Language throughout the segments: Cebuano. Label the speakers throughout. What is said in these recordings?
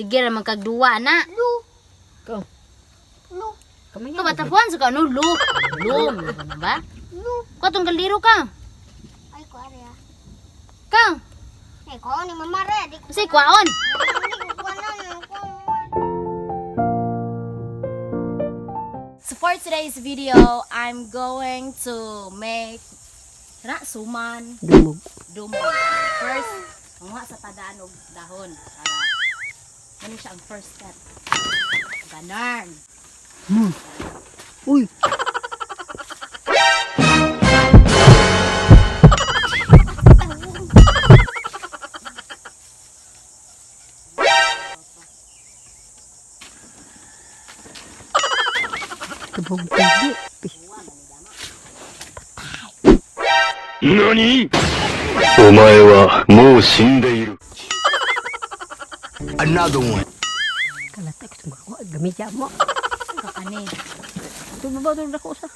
Speaker 1: Sige ra man kag duwa na.
Speaker 2: Ko.
Speaker 3: Lu.
Speaker 2: Kamay
Speaker 1: Ka batapuan sa ka ano lu. Lu ano ba? Katong kaldero ka.
Speaker 3: Ay, ko ari ah.
Speaker 1: Ka.
Speaker 3: Eh, ko ni mama re, di ko.
Speaker 1: Kasi kwaon.
Speaker 3: Di ko kuanan, ko.
Speaker 1: So for today's video, I'm going to make ra suman
Speaker 2: Dumog.
Speaker 1: dumog. First, manguha sa tadaan og dahon para ano siya ang first step. Ganarn.
Speaker 2: Uy. Kabog tabi.
Speaker 4: 何お前はもう死んでいる。
Speaker 5: Another one.
Speaker 2: Kalata ko tumako gamit mo.
Speaker 1: Kakani.
Speaker 2: Ito ba ba ko sa?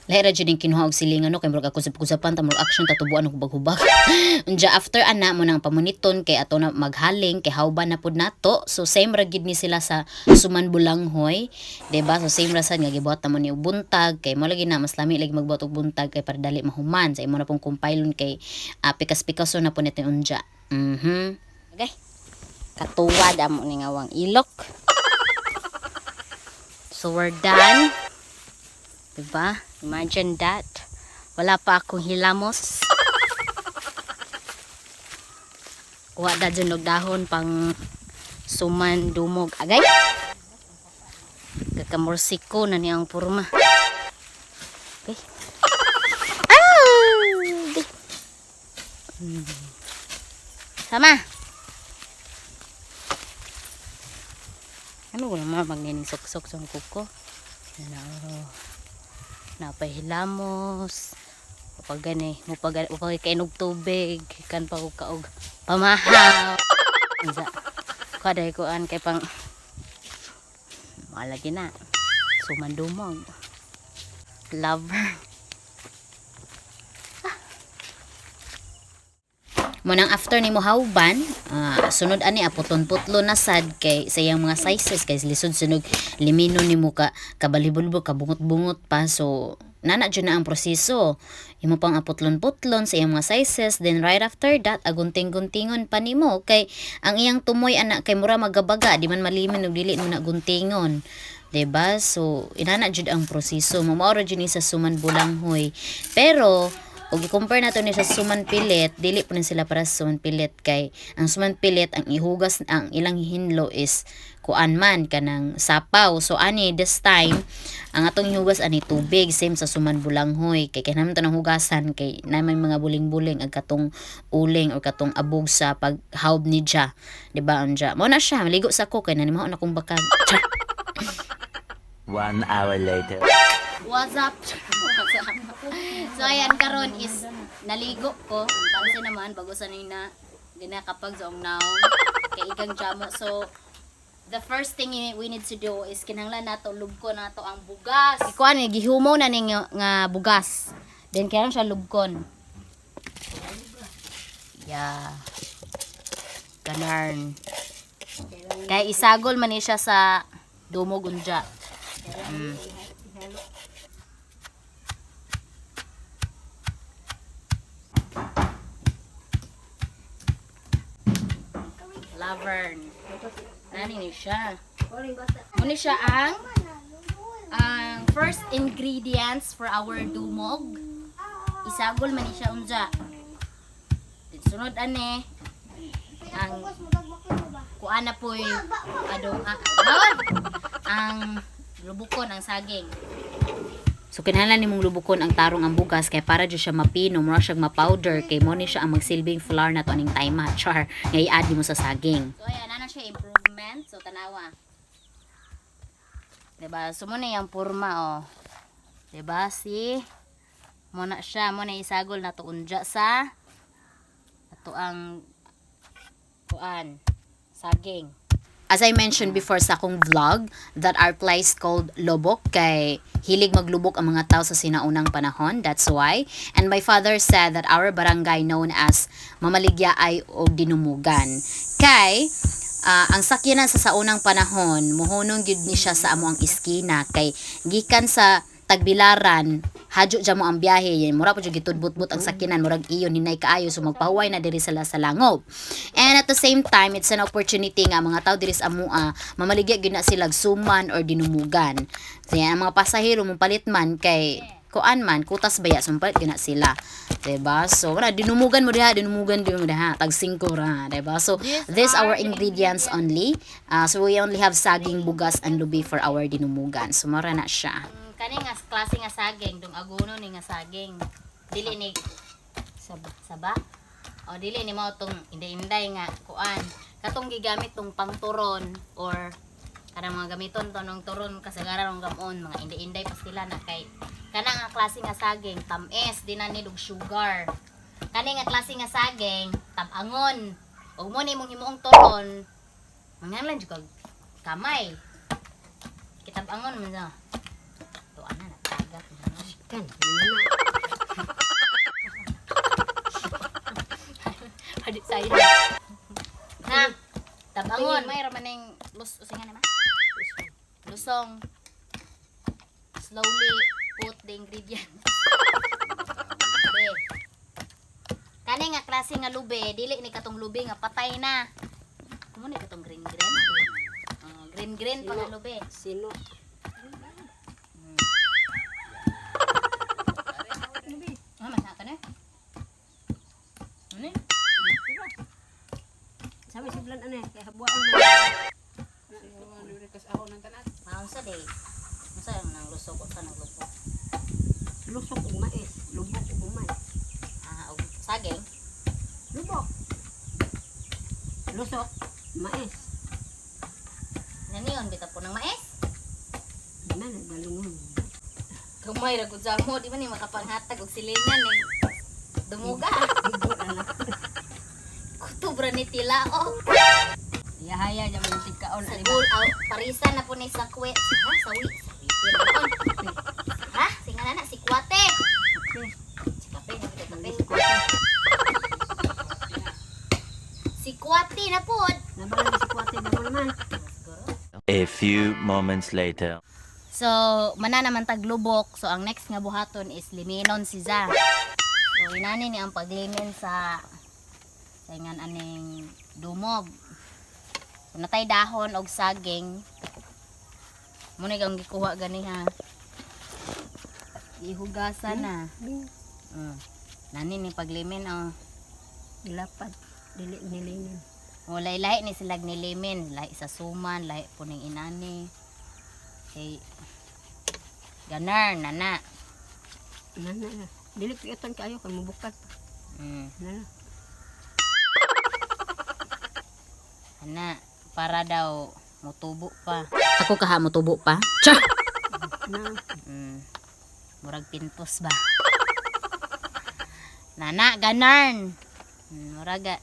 Speaker 1: Lahi ra jud ning kinuha og silingan no kay murag ako sa kusapan ta murag action tatubuan og hubag-hubag. Unja after ana mo nang pamuniton kay ato na maghaling kay hawban na pud nato. So same ra gid ni sila sa suman bulanghoy, 'di ba? So same ra sad nga gibuhat na mo ni og buntag kay mo lagi na mas lami lagi magbuhat og buntag kay para dali mahuman sa imo na pong kumpailon kay pikas-pikaso na po nito unja. Okay. Katuwa damo ni nga wang ilok. So we're done. Diba? Imagine that. Wala pa akong hilamos. Kuha da dyan og dahon pang suman dumog. Agay! Kakamursiko na niya ang purma. Okay. Ah! Sama! Ano ko naman magnining sok-sok sa kuko? Ano? Napahilamos kapag gani mo pag upag kainog tubig kan pa ko kaog pamahaw unsa kaday ko an kay pang malagi na sumandumog lover. Munang after ni mo hawban, sunod ani aputon-putlo na sad kay sa iyang mga sizes kay lisod sunog limino nimo ka kabalibulbo kabungot-bungot pa, so nana jud na ang proseso imo pang aputlon-putlon sa iyang mga sizes. Then right after that, agunting-guntingon pa nimo kay ang iyang tumoy ana kay mura magabaga, di man malimin og dili mo na guntingon, 'di ba? So inana jud ang proseso mo, mao ra jud ni sa suman bulanghoy. Pero ug i-compare nato ni sa suman pilit, dili po ni sila para sa suman pilit kay ang suman pilit ang ihugas ang ilang hinlo is kuan man kanang sapaw. So ani this time ang atong ihugas ani tubig, same sa suman bulanghoy kay kinahanglan to ng hugasan kay na may mga buling-buling ag katong uling or katong abog sa paghawb ni Ja. 'Di ba anja? Mao na siya, maligo sa ko kay nanimaho na kong bakag. Char.
Speaker 5: One hour later.
Speaker 1: What's up? What's up? So ayan karon is naligo ko. Ang pansin naman bago sa na ginakapag sa naong kay igang jamo. So the first thing we need to do is kinahanglan nato lubkon nato ang bugas. Ikuan ni gihumo na ning nga bugas. Then kailangan siya lubkon. Yeah. Ganarn. Kay isagol man ni siya sa dumog unja. Laverne. Nani ni siya? Muna siya ang first ingredients for our dumog. Isagol man ni siya unja. Then sunod ane ang kuan na po'y adong bawal! Ang lubukon ang saging. So kinahanglan nimong lubukon ang tarong ang bugas kay para jud siya mapino, mura siya ma-powder kay mo ni siya ang magsilbing flour na to aning time char nga i-add nimo sa saging. So ayan ana siya improvement. So tanawa. 'Di ba? So mo na yung porma oh. 'Di ba? Si mo na siya, mo na isagol na to unja sa ato ang kuan saging. As I mentioned before sa akong vlog, that our place called Lobok kay hilig maglubok ang mga tao sa sinaunang panahon. That's why. And my father said that our barangay known as Mamaligya ay og dinumugan. Kay ang sakyanan sa saunang panahon, muhunong gyud ni siya sa amo ang iskina kay gikan sa Tagbilaran, hadyo dya mo ang biyahe, yan, mura po dyan gitudbot-bot ang sakyanan, murag iyon, hinay kaayo, so magpahuway na diri sila sa langob. And at the same time, it's an opportunity nga mga tao diri sa amua, mamaligya gyud na sila suman or dinumugan. So yan, ang mga pasahero mong palit man kay kuan man kutas baya so palit gyud na sila. 'Di ba? So wala dinumugan mo diha, dinumugan di mo diha, tag 5 ra, 'di ba? So these our ingredients only. So we only have saging, bugas and lubi for our dinumugan. So mora na siya. Kani nga klase nga saging, dong aguno ni nga saging. Dili ni saba, saba? O dili ni mao tong inday-inday nga kuan. Katong gigamit tong pangturon or kanang mga gamiton to nung turon kasagaran ng gamon mga inday-inday pa sila na kay kana nga klase nga saging tamis di na ni og sugar. Kani nga klase nga saging tabangon. Ug mo ni imong himuong turon manganglan jud kag kamay. Kitabangon man sa. To ana na taga.
Speaker 2: Kan. Nana.
Speaker 1: Pwede sa'yo. Na, tabangon. May ramaning lus usingan naman. Lusong. Slowly put the ingredients. Be. Kani nga klase nga lube, dili ni katong lube nga patay na. Kumo ni katong green green. Oh, green green pa nga lube.
Speaker 2: Sino?
Speaker 1: Ah, masaka na. Ano?
Speaker 2: Sabi si Blan ano eh. Kaya habuan na.
Speaker 1: Maon sa day. Unsa ang nang lusog o sa nang lubo?
Speaker 2: Lusok og mais. Lubok og umay.
Speaker 1: Ah, og saging.
Speaker 2: Lubok. Lusok. Mais.
Speaker 1: Naniyon bitaw po ng mais.
Speaker 2: Nana, galungon.
Speaker 1: Gamay ra gud sa mo, di ba ni makapanghatag og silingan eh. Dumuga.
Speaker 2: Higo na lang.
Speaker 1: Kutob ra ni tilaok.
Speaker 2: Yahaya, dyan mo tigkaon.
Speaker 1: Sa goal out parisan na po ni sa kwe. Ha, sawi. Sawi. Ha, singa na si kwate. Si kape, na kape. Si kwate na pod.
Speaker 2: Nabalang si Kwate ba mo naman?
Speaker 5: A few moments later.
Speaker 1: So, mana naman taglubok. So, ang next nga buhaton is liminon si Za. So, inani ni ang paglimin sa ingan aning dumog. So, natay dahon og saging. Muna kang gikuha gani ha. Gihugasan na. Mm. Nani ni paglimin oh.
Speaker 2: Ilapad. Dili nilinin.
Speaker 1: Wala lahi ni silag nilimin, lahi sa suman, lahi po ning inani. Kay ganar nana.
Speaker 2: Nana na. Dili piyuton kayo kay mubukad pa. Nana.
Speaker 1: Ana, para daw mutubo pa. Ako kaha mutubo pa? Char.
Speaker 2: Na.
Speaker 1: Murag pintos ba? Nana, ganarn. Murag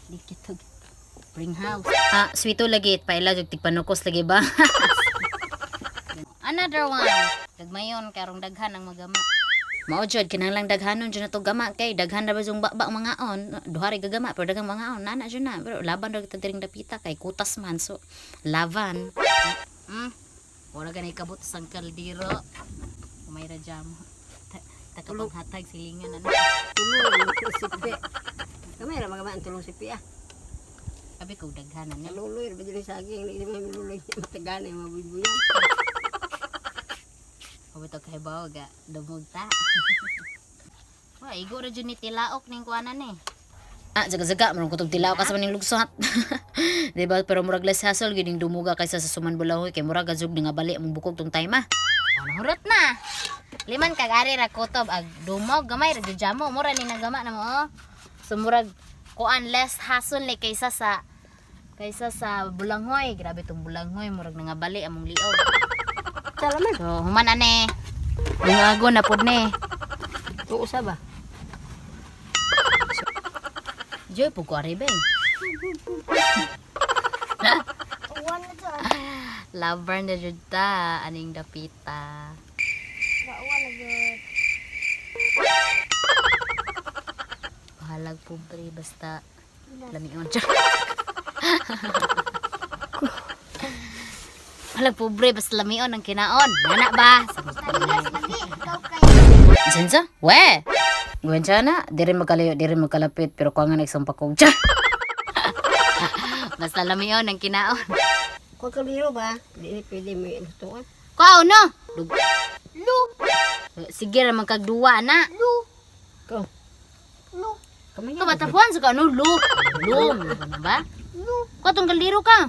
Speaker 1: dikit og bring house. Ah, sweeto lagi paila jud tigpanukos lagi ba? Another one. Gagmayon karong daghan ang magama. Mao jud kinahanglang daghanon jud na to gama kay daghan ra ba jung bakbak mga on duha ra gagama pero daghang mga on nana jud na pero laban ra kita diring dapita kay kutas man so laban. Wala ganay kabot sang kaldero. Umay ra jam. Takapanghatag silingan ano.
Speaker 2: Tulong sipi. Kamay ra magamaan tulong sipi ah.
Speaker 1: Sabi ko daghan na.
Speaker 2: Naluloy ra ba dili saging di man luloy matagana mabuybuyan.
Speaker 1: Kabito kay bawo ga dumog ta. Wa igo ra jud ni tilaok ning kuanan eh. Ah, zaga-zaga, marong kutob tilaok asa man ning lugsot. Di ba? Pero murag less hassle gyud ning dumuga kaysa sa suman bulahoy kay murag gazug nga bali among bukog tong time ah. Oh, nahurot na. Liman kag ari ra kutob ag dumog gamay ra jud jamo mura ni nagama na mo oh. So murag kuan less hassle ni kaysa sa bulanghoy. Grabe tong bulanghoy murag nangabali among liog.
Speaker 2: Salamat.
Speaker 1: So human ane. Lungago na pod ni.
Speaker 2: Tuo sa ba?
Speaker 1: Joy po ko ari beng.
Speaker 3: Uwan na to.
Speaker 1: Lover na jud ta aning dapita.
Speaker 3: Uwan na jud.
Speaker 1: Bahalag pobre basta lamion siya. Bahalag pobre basta lamion ang kinaon. Nana ba?
Speaker 3: Taligas lagi ikaw kay.
Speaker 1: Sinsa? We! Gwen siya na. Diri magkalayo, diri magkalapit. Pero kuha nga nagsampakog. Tiyan! Basta lamion ang kinaon.
Speaker 2: Kung kaliro ba, di pwede may lutuan.
Speaker 1: Kuha no? Dug
Speaker 3: Lu
Speaker 1: Sige ra man kag duwa na.
Speaker 3: lu
Speaker 2: Ko,
Speaker 3: lu
Speaker 2: kamay
Speaker 1: Ikaw batapuan sa ka ano? Lu. Lu. Ano ba?
Speaker 3: lu.
Speaker 1: Kuha tong kaldero ka.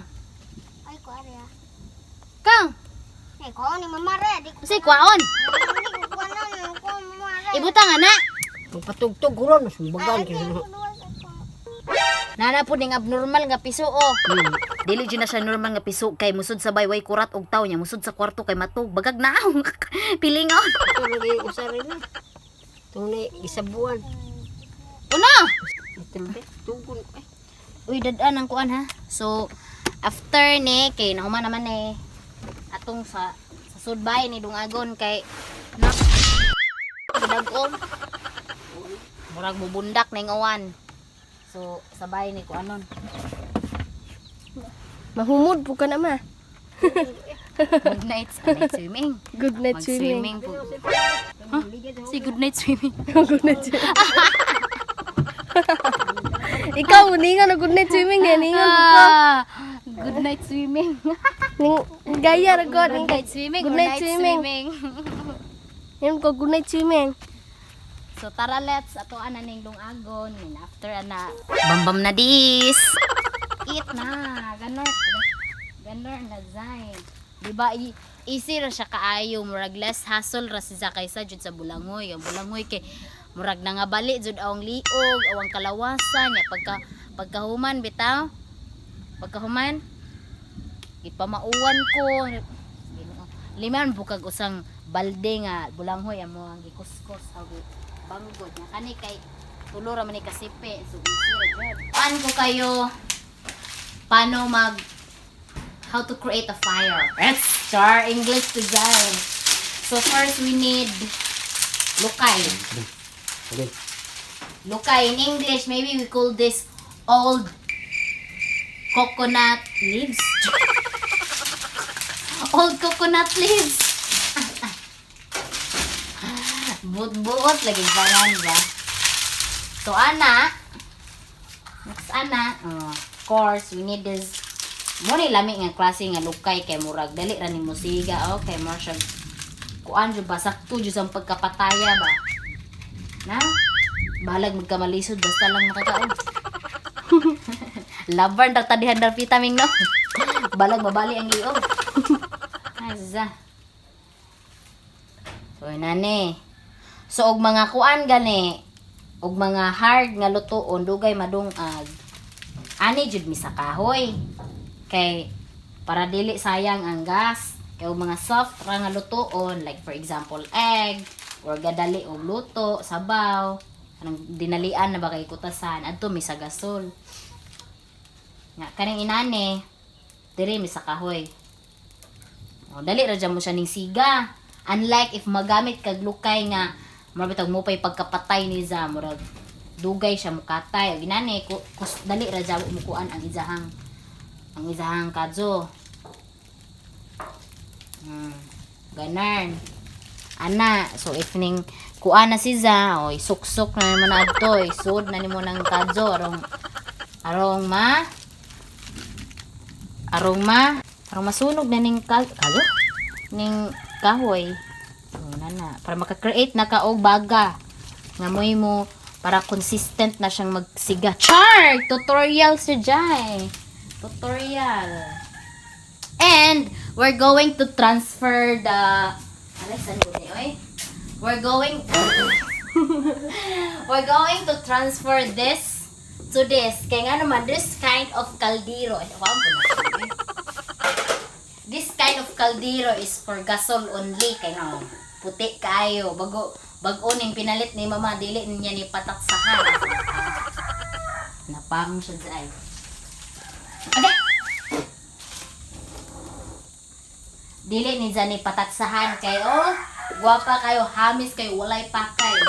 Speaker 3: Ay ko ari ah.
Speaker 1: Ka.
Speaker 3: Eh ko ni mama re di ko.
Speaker 1: Kasi kuhaon.
Speaker 3: Di ko kuanan ko mama re.
Speaker 1: Ibutang ana.
Speaker 2: Ang patugtog huron, sumbagan
Speaker 3: Ay,
Speaker 2: kayo.
Speaker 3: ko duwa sa ko.
Speaker 1: Nana po ning abnormal nga piso oh. Dili jud na siya normal nga piso kay musod sa bayway kurat og taw niya musod sa kwarto kay matug bagag naong pilingon.
Speaker 2: Ito lagi usa rin na. Tunay, isabuan.
Speaker 1: Uno.
Speaker 2: Little bit, tugon. Ay,
Speaker 1: Uy dad-an ang kuan ha. So after ni kay nahuman naman eh atong sa sudbay ni dungagon kay na dag-om. Murag bubundak ning uwan. So sabay ni kuanon.
Speaker 6: Mahumod po ka na ma.
Speaker 1: Good night, sa night swimming.
Speaker 6: Good night swimming.
Speaker 1: Mag-swimming po. Huh? Say good night swimming.
Speaker 6: Good night swimming. Ikaw, ninga na good night swimming eh. Ninga po ka.
Speaker 1: Ah, good night swimming.
Speaker 6: Ning, gaya ra god.
Speaker 1: Good night swimming.
Speaker 6: Good
Speaker 1: or
Speaker 6: night swimming. Yan ko, good night swimming.
Speaker 1: So tara, let's ato ana ning dungagon and after ana bambam na dis. Eat na ganor. Ganor na zay. Di ba easy ra siya kaayo, murag less hassle ra siya kaysa jud sa bulangoy. Ang bulangoy kay murag nangabali jud awang liog, awang kalawasan nya pagka pagkahuman bitaw. Pagkahuman gipamauwan ko. Liman bukag usang balde nga bulanghoy amo ang gikuskos aw banggod nga kani kay tulo ra man ni kasipe, so easy ra jud. Paano ko kayo paano mag how to create a fire. Let's start English design. So first we need lukay.
Speaker 2: Okay.
Speaker 1: Lukay in English, maybe we call this old coconut leaves. Old coconut leaves. Buot-buot lagi pangan ba? So ana, next ana, oh, of course we need this mo ni lami nga klase nga lukay kay murag dali ra ni musiga, okay mo siya kuan jud ba, sakto jud sa pagkapataya ba na balag magkamalisod basta lang makakaon. Laban ra tadihan dar vitaming no, balag mabali ang liog. Azza. So nani, so og mga kuan gani og mga hard nga lutuon dugay madungag ani jud mi sa kahoy kay para dili sayang ang gas. Kay og mga soft ra nga lutuon, like for example egg or gadali og luto sabaw, anong dinalian na ba kay kutasan adto mi sa gasol. Nga kaning inani diri mi sa kahoy. O, dali ra dyan mo siya ning siga. Unlike if magamit kag lukay nga murag bitag mo pa'y pagkapatay ni za, murag dugay siya mukatay. O ginani kus, dali ra dyan mo kuan ang isahang kadyo. Ganarn. Ana, so if ning kuan na si za, o isuksok na nimo na adto, isud na nimo ng kadyo arong arong ma arong ma arong masunog na ning kadyo ning kahoy. So, na na para maka-create na ka og baga nga moy mo para consistent na siyang magsiga. Char! Tutorial si Jai. Tutorial. And we're going to transfer the Alay, saan ko ni, oy? We're going We're going to transfer this to this. Kaya nga naman, this kind of kaldero. Ay, wow, po na eh. This kind of kaldero is for gasol only. Kaya nga, puti kaayo. Bago, bago ning pinalit ni mama, dili niya ni pataksahan. Napang siya dyan. Okay! Dili ni Zani patatsahan kay oh, gwapa kayo, hamis kayo, walay pakay.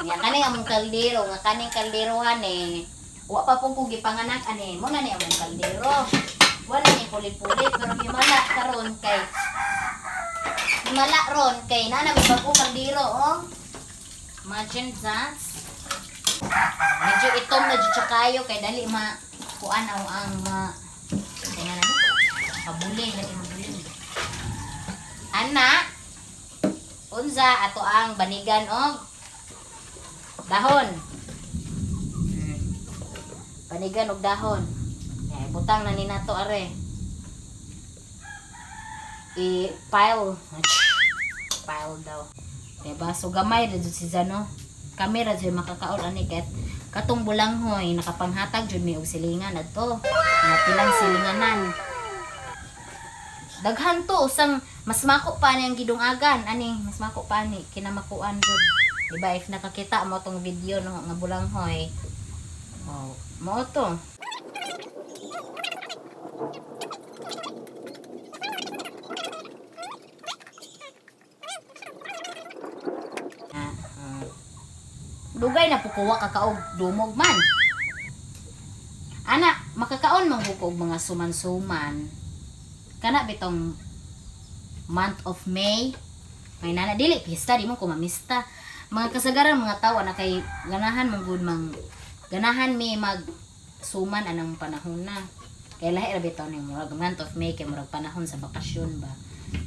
Speaker 1: Nga kani among kaldero, nga kaning kalderohan eh. Wa pa pong kong gipanganak ani, mo na ni among kaldero. Wala ni puli-puli pero himala karon kay himala ron kay nana may bago kaldero oh. Imagine that. Medyo itom na jud siya kayo kay dali ma kuan ang ma kaya na mabuli dali mabuli. Ana unsa ato ang banigan og dahon. Banigan og dahon. Eh, butang na ni nato are. I-pile. Pile daw. Diba? So gamay ra jud si Zano. Kami ra jud makakaon ani ket katong bulanghoy nakapanghatag jud mi og silingan adto. Mga pilang silinganan. Daghan to usang mas mako pa ni ang gidungagan ani mas mako pa ni kinamakuan jud. Diba if nakakita mo tong video no nga bulanghoy. Oh, mao to. Ah, ah. Dugay na pukuwa kakaog dumog man. Ana, makakaon man ko og mga suman-suman. Kana bitong month of May. May nana dili pista di mo ko mamista. Mga kasagaran mga tawo na kay ganahan man gud mang ganahan mi mag suman anang panahon na. Kay lahi ra bitaw ni murag month of May kay murag panahon sa bakasyon ba.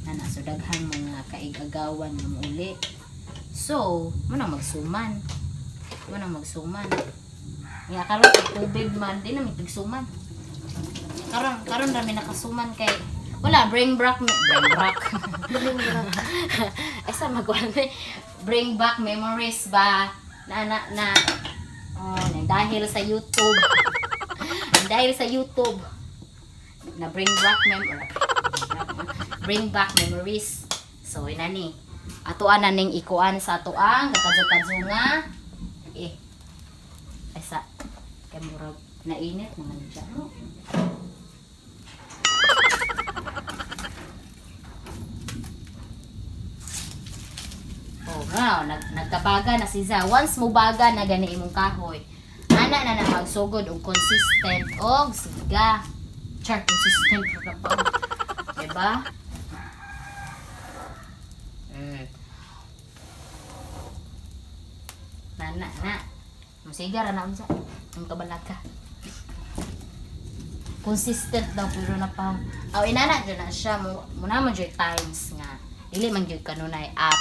Speaker 1: Ana so daghan mga kaigagawan nga mouli. So, mo nang magsuman. Mo nang magsuman. Nga karon kay tubig man di na mi tigsuman. Karon karon ra mi nakasuman kay wala bring back bring back. Asa magkuan ni bring back memories ba na na na oh, na dahil sa YouTube. Dahil sa YouTube na bring back memories. So inani atoan na ning ikuan sa atoang kakadyo-kadyo nga eh ay sa kay murag nainit naman siya no. Oh, wow, nagkabaga na si Za. Once mo baga na gani imong kahoy, ana na na magsugod og consistent og siga. Char, consistent ra pa. Diba? Mm. Na na na. Musiga ra na unsa. Ang kabalaka. Consistent daw pero na pa. Aw inana jud na siya mo muna man jud times nga. Dili man jud kanunay up.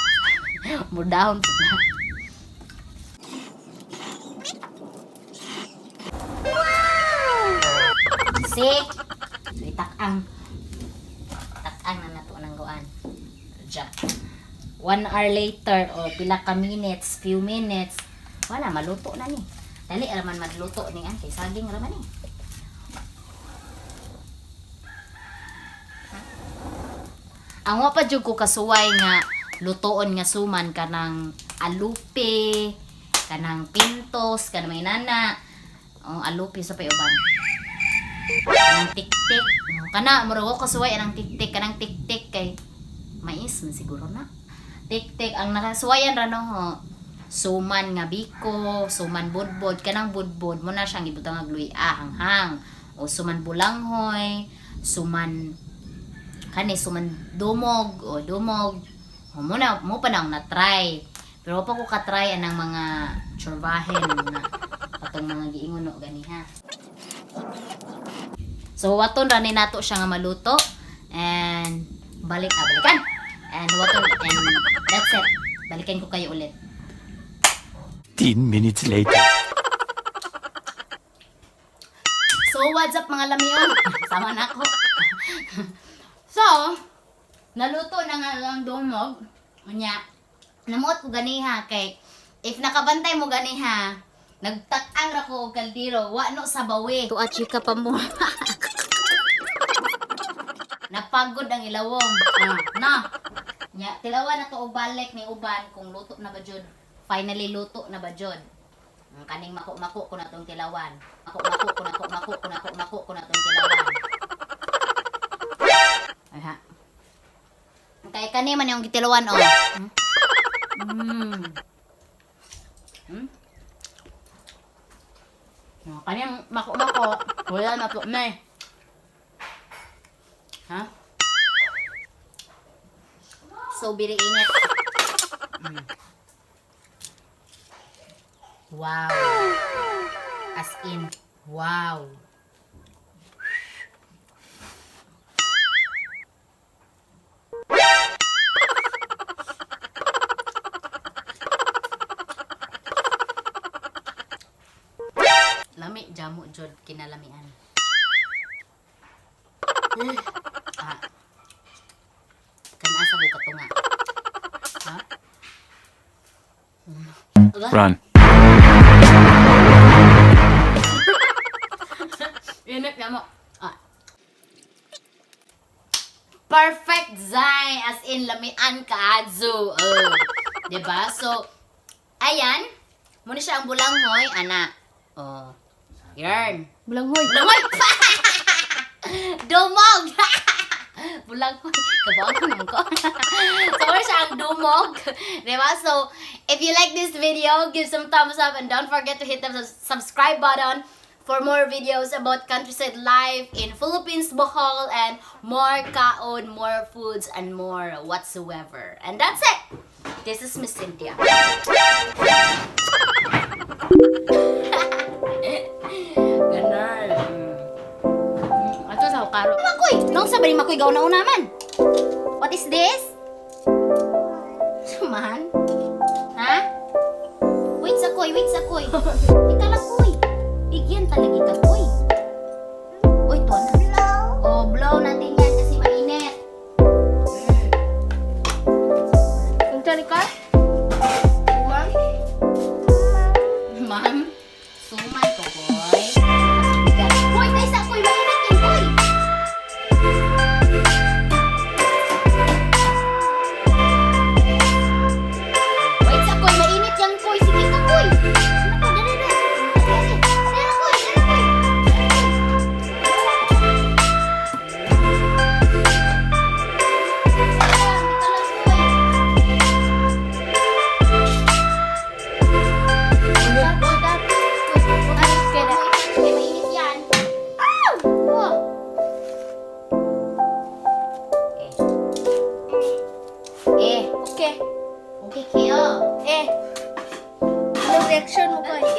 Speaker 1: Mo down pud na. See? So itak-ang. Tak-ang na nato ng guan. Diya. 1 hour later or pila ka minutes, few minutes, wala, maluto na ni. Dali raman magluto ni an kay saging raman ni. Ang wa pa jud ko kasuway nga lutoon nga suman kanang alupe, kanang pintos, kanang may nana. Oh, alupe sa pay uban. Kanang tiktik. Oh, kana murag wa kasuway anang tiktik, kanang tiktik kay mais man siguro na. Tiktik ang nakasuwayan ra no ho. Suman nga biko, suman budbod, kanang budbod mo na siyang ibutang og luya hanghang o suman bulanghoy, suman kani suman dumog o dumog. O mo na mo pa nang na-try. Pero wa pa ko ka-try anang mga chorbahen na atong mga giingon no ganiha. So waton ra ni nato siya nga maluto and balik ah, balikan. And waton and that's it. Balikan ko kayo ulit.
Speaker 5: 10 minutes later.
Speaker 1: So what's up mga lamion? Sama na ako. So, naluto na nga ang dumog. Unya, namuot ko ganiha kay if nakabantay mo ganiha, nagtak-ang ra ko og kaldero, wa no sa bawi. Tuwa chika pa mo. Napagod ang ilawom. Ah, na. Nya, tilawan na to og balik ni uban kung luto na ba jud. Finally luto na ba jud. Ang kaning mako-mako ko na tong tilawan. Mako-mako ko na ko mako ko na ko mako ko na tong tilawan. Ay ha. Kani man yung gitilawan oh. Oh, kaniyang mako-mako. Wala na po na eh. Ha? So, very init. Wow. As in, wow. Lami, jamo, jod, kinalamian. Ah. Kanasa ko katunga. Ha?
Speaker 5: Run.
Speaker 1: Init na mo. Ah. Perfect design! As in, lamian kaadzo. Oh. Diba? So, ayan. Muna siya ang bulanghoy, ana. Oh. Yarn.
Speaker 6: Bulanghoy.
Speaker 1: Bulanghoy! Dumog! Bulanghoy. Kabaw ko naman ko. So, muna siya ang dumog. Diba? So, if you like this video, give some thumbs up and don't forget to hit the subscribe button for more videos about countryside life in Philippines, Bohol, and more kaon, more foods, and more whatsoever. And that's it! This is Miss Cynthia. Ganon. Ato sa karo. Makoy! Nung sa bali makoy gaw na una man. What is this? Suman? Ha? Wait sa koy, wait sa koy. Ika lang koy. Bigyan talaga ka koy. Uy, tuwan na.
Speaker 3: Blow.
Speaker 1: Oh, blow natin yan kasi mainit.
Speaker 6: Unsa ni ka? Ma'am?
Speaker 1: Ma'am, suman to koy. Hoy, tayo sa koy, mainit yan koy. Wait sa koy, mainit yan koy. Sige ka koy. Nako, dali dali. Dali, dali koy, dali koy. Mainit yan. Ow! Oh. Eh. Eh.
Speaker 6: Okay.
Speaker 1: Okay kayo.
Speaker 6: Eh. Anong reaction mo koy?